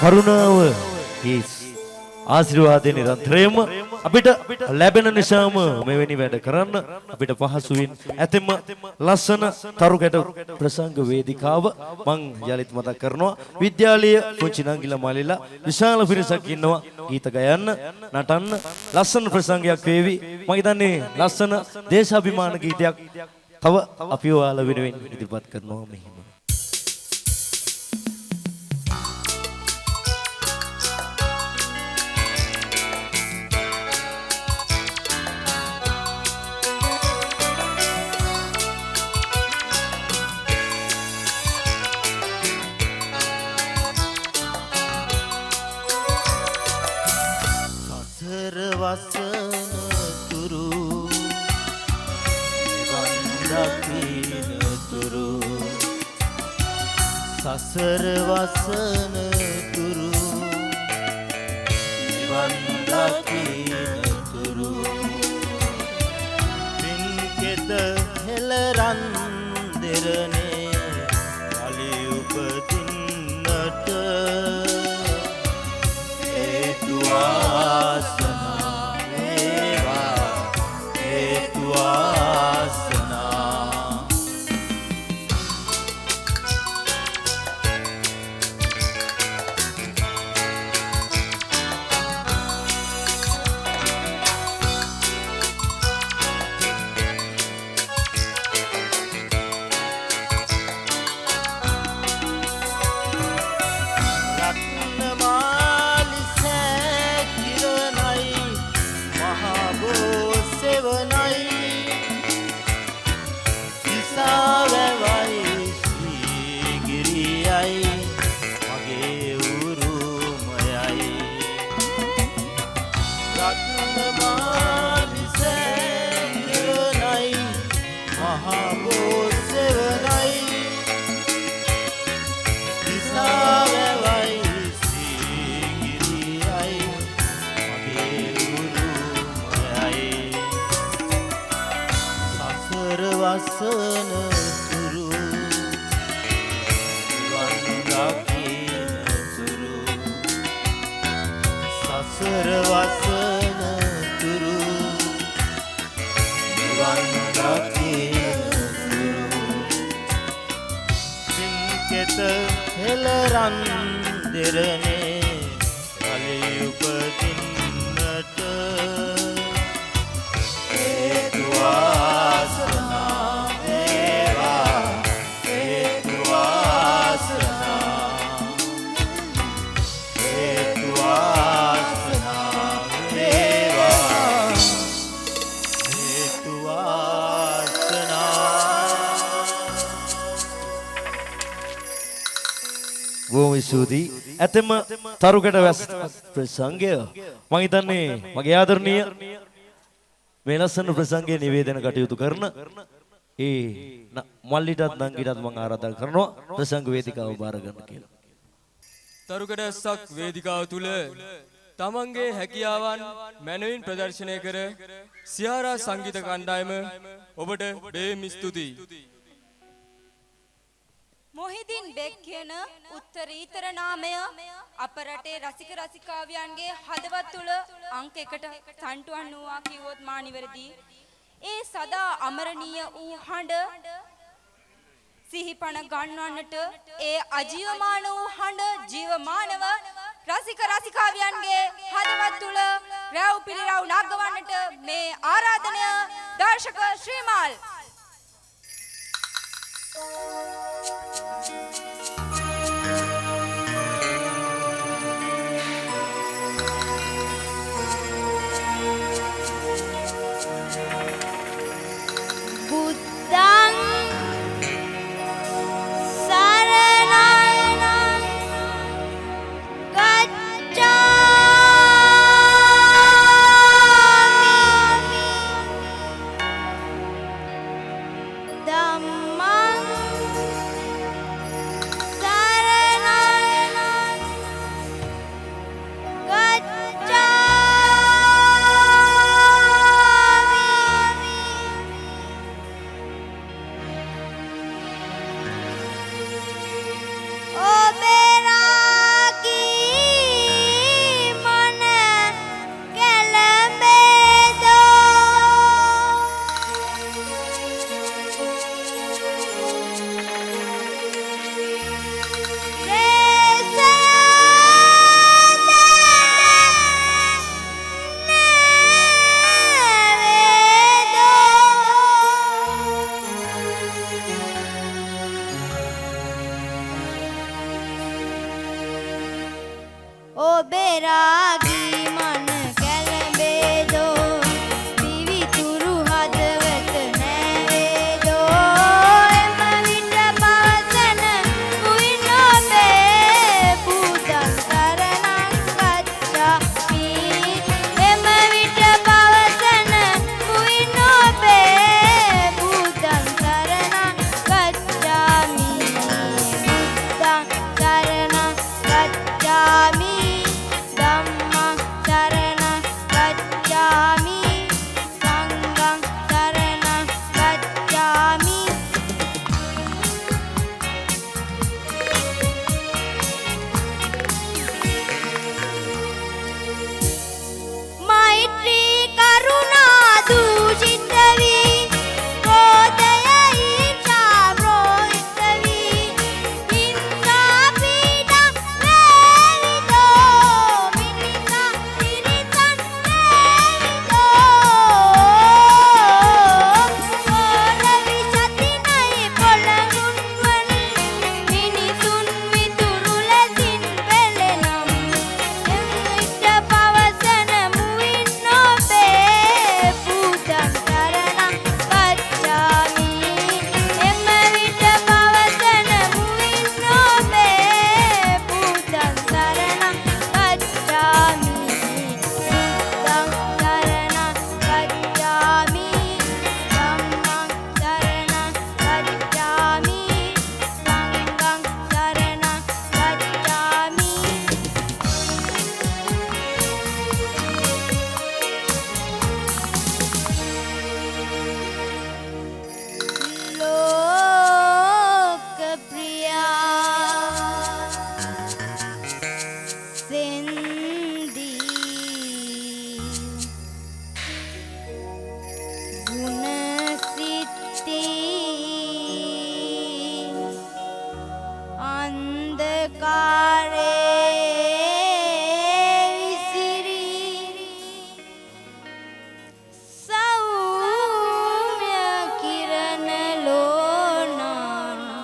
කරුණාව, ඒ ආශිර්වාදය නිරන්තරයෙන්ම අපිට ලැබෙන නිසාම මෙවැනි වැඩ කරන්න අපිට පහසුවෙන් ඇතෙම ලස්සන තරුකැට ප්‍රසංග වේදිකාව මං යලිත් මතක් කරනවා. විද්‍යාලීය පුංචි නංගිලා මල්ලිලා විශාල පිරිසක් ඉන්නවා ගීත ගයන්න, නටන්න. ලස්සන ප්‍රසංගයක් වේවි. මං හිතන්නේ ලස්සන දේශාභිමාන ගීතයක් තව අපි ඔයාලා වෙනුවෙන් ඉදිරිපත් කරනවා මෙහිම. සසර වසන තුරු නිවන් දකින තුරු පින් කෙත හෙළරන් දෙරනේ කලි උපදින්නට හේතු වාසනා වේවා, හේතු වාසනා. වසන තුරු නිවන් දකින තුරු සසර වසන තුරු නිවන් දකින තුරු පින් කෙත හෙළරන් දෙරනේ කලි උපදින්නට හේතු වාසනා වේවා, හේතු වාසනා, හේතු වාසනා වේවා, හේතු වාසනා. බොහොම ස්තුතියි. ඇතෙම තරුකැට වැස් ප්‍රසංගය මං හිතන්නේ මගේ ආදරණීය මේ ලස්සන ප්‍රසංගය නිවේදන කටයුතු කරන ඒ මල්ලිටත් නංගිටත් මං ආරාධනා කරනවා ප්‍රසංග වේදිකාව බාර ගන්න කියලා. තරුකැට වැස්සක් වේදිකාව තුල තමන්ගේ හැකියාවන් මැනවින් ප්‍රදර්ශනය කර සියාරා සංගීත කණ්ඩායම ඔබට බේම ස්තුතියි. මොහිදින් බෙක් කියන උත්තරීතර නාමය අප රටේ රසික රසිකාවියන්ගේ හදවත් තුළ අංක එකට සන්ටුවන් වූවා කිව්වොත් මා නිවැරදි. ඒ සදා අමරණීය වූ හඬ සිහිපණ ගන්වන්නට, ඒ අජීවමාන වූ හඬ ජීවමානව රසික රසිකාවියන්ගේ හදවත් තුළ රැව් පිළිරව් නගවන්නට මේ ආරාධනය දර්ශක ශ්‍රීමාල්. බුද්ධං සරණං ගච්ඡාමි, ධම්මං ඔබේ රාගී මන කැළඹේදෝ පිවිතුරු හදවත නෑවේදෝ එම විට පවසන මුවින් ඔබේ බුදං සරණං ගච්ඡාමි එම විට පවසන මුවින් ඔබේ බුදං සරණං ගච්ඡාමි බුද්ධං සරණං ගච්ඡාමි ධම්මං සරණං ගච්ඡාමි සංඝං සරණං ගච්ඡාමි. මෛත්‍රී කරුණා දූෂිත වී ක්‍රෝධය ඊර්ෂ්‍යා රෝහිත වී හිංසා පීඩා වේවිදෝ මිනිසා තිරිසන් වේවිදෝ හොර විෂතිනයි පොළඟුන් වන මිනිසුන් මිතුරු ලෙසින් පෙළෙනම් එම් විට පවසන මුවින් ඔබේ බුදං සරණං ගච්ඡාමි එම විට පවසන මුවින් ඔබේ බුදං සරණං ගච්ඡාමි බුද්ධං සරණං ගච්ඡාමි ධම්මං සරණං ගච්ඡාමි සංඝං සරණං ගච්ඡාමි. ලෝක ප්‍රියා සෙන්දී ගුණ සිත්ති අන්ධකාරේ විසිරී සෞම්‍ය කිරණ ලෝනා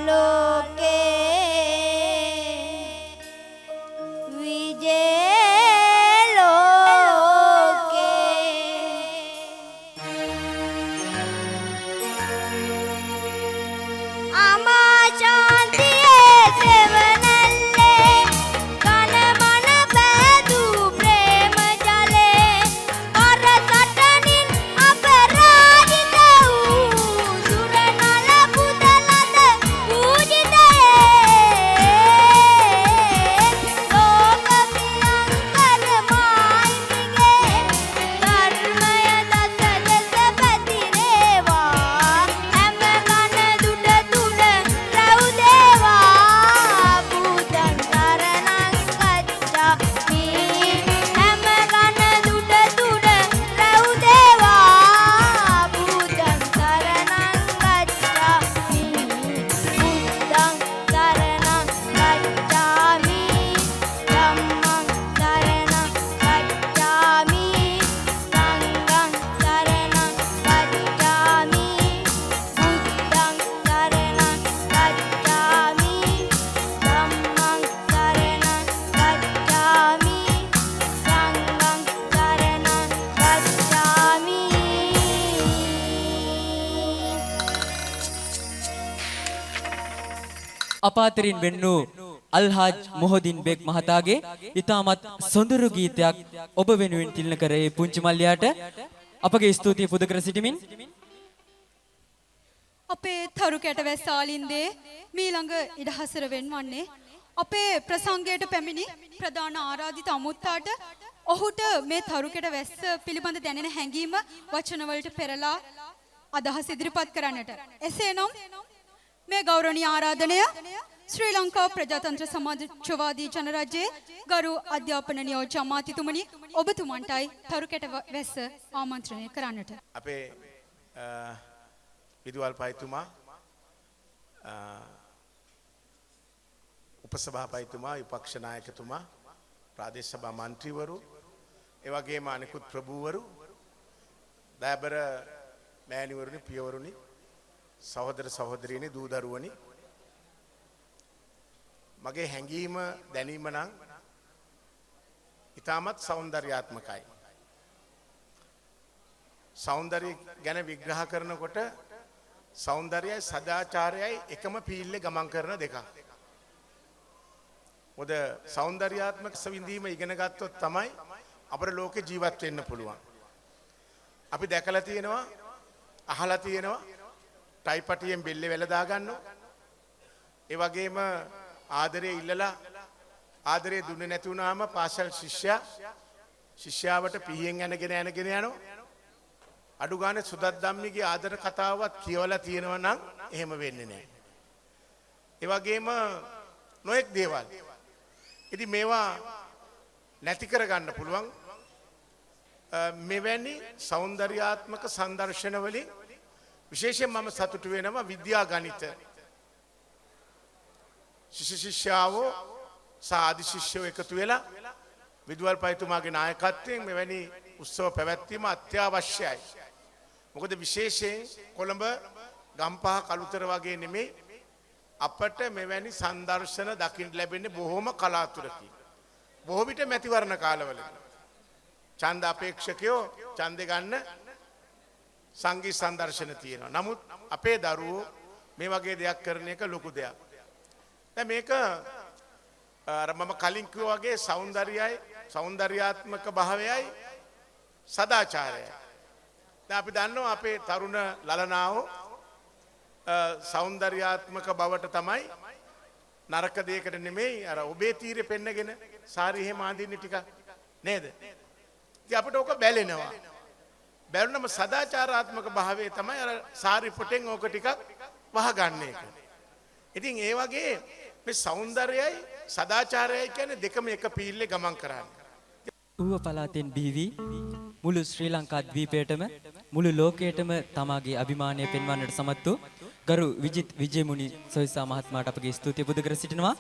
ඒකාලෝකේ විජේ ලෝකේ අමා ශාන්තියේ සෙවණැල්ලේ කන මන පෑදූ ප්‍රේම ජලේ කර සටනින් අපරාජිත වූ සුර නල පුදලද පූජිතයේ ලෝක ප්‍රියංකර මාහිමිගේ ධර්මය දස දෙස පැතිරේවා හැම කන දුඩ තුඩ රව් දේවා බුදං සරණං ගච්ඡාමි හැම කන දුඩ තුඩ රව් දේවා බුදං සරණං ගච්ඡාමි බුද්ධං සරණං ගච්ඡාමි ධම්මං සරණං ගච්ඡාමි සංඝං සරණං ගච්ඡාමි බුද්ධං සරණං ගච්ඡාමි ධම්මං සරණං ගච්ඡාමි සංඝං සරණං ගච්ඡාමි. අප අතරින් වෙන් වූ අල්හාජ් මොහොදින් බෙක් මහතාගේ ඉතාමත් සොඳුරු ගීතයක් ඔබ වෙනුවෙන් තිළිණ කර ඒ පුංචි මල්ලියාට අපගේ ස්තුතිය පුද කර සිටිමින් අපේ තරු කැටවැස් ආලින්දේ මීළඟ ඉඩහසර වෙන්වන්නේ අපේ ප්‍රසංගයට පැමිණි ප්‍රධාන ආරාධිත අමුත්තාට ඔහුට මේ තරු කැට වැස්ස පිළිබඳ දැනෙන හැඟීම වචන වලට පෙරලා අදහස් ඉදිරිපත් කරන්නට. එසේනම් මේ ගෞරවනීය ආරාධනය ශ්‍රී ලංකා ප්‍රජාතන්ත්‍ර සමාජවාදී ජනරජයේ ගරු අධ්‍යාපන නියෝජ්‍ය අමාත්‍යතුමනි ඔබතුමන්ටයි තරු කැට වැස්ස ආමන්ත්‍රණය කරන්නට. අපේ විදුහල්පතිතුමා, උපසභාපතිතුමා, විපක්ෂ නායකතුමා, ප්‍රාදේශ සභා මන්ත්‍රීවරු, ඒ වගේම අනෙකුත් ප්‍රභූවරු, දයාබර මෑණිවරුනි, පියවරුනි, සහෝදර සහෝදරියනි, දූ දරුවනි, මගේ හැඟීම දැනීම නම් ඉතාමත් සෞන්දර්යාත්මකයි. සෞන්දර්ය ගැන විග්‍රහ කරනකොට සෞන්දර්යයි සදාචාරයයි එකම පීල්ලේ ගමන් කරන දෙකක්. මොකද සෞන්දර්යාත්මක විඳීම ඉගෙන ගත්තොත් තමයි අපේ ලෝකේ ජීවත් වෙන්න පුළුවන්. අපි දැකලා තියෙනවා, අහලා තියෙනවා, ටයිපටියෙන් බෙල්ලේ වැල දාගන්නවා. ඒ වගේම ආදරය ඉල්ලලා ආදරය දුන්නේ නැති වුණාම පාසල් ශිෂ්‍යයා ශිෂ්‍යාවට පිහියෙන් ඇනගෙන ඇනගෙන යනවා. අඩු ගානේ සුදත් ධම්මිගේ ආදර කතාවවත් කියවලා තියෙනවා නම් එහෙම වෙන්නේ නැහැ. ඒ වගේම නොඑක් දේවල්. ඉතින් මේවා නැති කරගන්න පුළුවන් මෙවැනි සෞන්දර්යාත්මක සංදර්ශන වලින්. විශේෂයෙන් මම සතුටු වෙනවා විද්‍යා ගණිත ශිෂ්‍ය ශිෂ්‍යාවෝ සහ ආදි ශිෂ්‍යයෝ එකතු වෙලා විදුහල්පතිතුමාගේ නායකත්වයෙන් මෙවැනි උත්සව පැවැත්වීම අත්‍යවශ්‍යයි. මොකද විශේෂයෙන් කොළඹ ගම්පහ කළුතර වගේ නෙමෙයි අපට මෙවැනි සංදර්ශන දකින්න ලැබෙන්නේ බොහොම කලාතුරකින්. බොහෝ විට මැතිවරණ කාලවලදී. ඡන්ද අපේක්ෂකයෝ ඡන්දෙ ගන්න සංගීත සංදර්ශන තියෙනවා. නමුත් අපේ දරුවෝ මේ වගේ දෙයක් කරන එක ලොකු දෙයක්. දැන් මේක අර මම කලින් කිව්වා වගේ සෞන්දර්යයි සෞන්දර්යාත්මක භාවයයි සදාචාරයයි. දැන් අපි දන්නවා අපේ තරුණ ලලනාවෝ සෞන්දර්යාත්මක බවට තමයි නරක දෙයකට නෙමෙයි අර ඔබේ තීරේ පෙන්නගෙන සාරි එහෙම අඳින්නේ ටිකක් නේද? ඉතින් අපිට ඕක බැලෙනවා. බැලුනම සදාචාරාත්මක භාවය තමයි අර සාරි පොටෙන් ඕක ටිකක් වහගන්න එක. ඉතින් ඒ වගේ මේ සෞන්දර්යයි සදාචාරයයි කියන්නේ දෙකම එක පීල්ලේ ගමන් කරන්නේ. ඌව පළාතෙන් බිහි වී මුළු ශ්‍රී ලංකා ද්වීපයටම මුළු ලෝකයටම තමාගේ අභිමානය පෙන්වන්නට සමත් වූ ගරු විජිත් විජේමුනි සොයිසා මහත්මයාට අපගේ ස්තුතිය පුද කර සිටිනවා.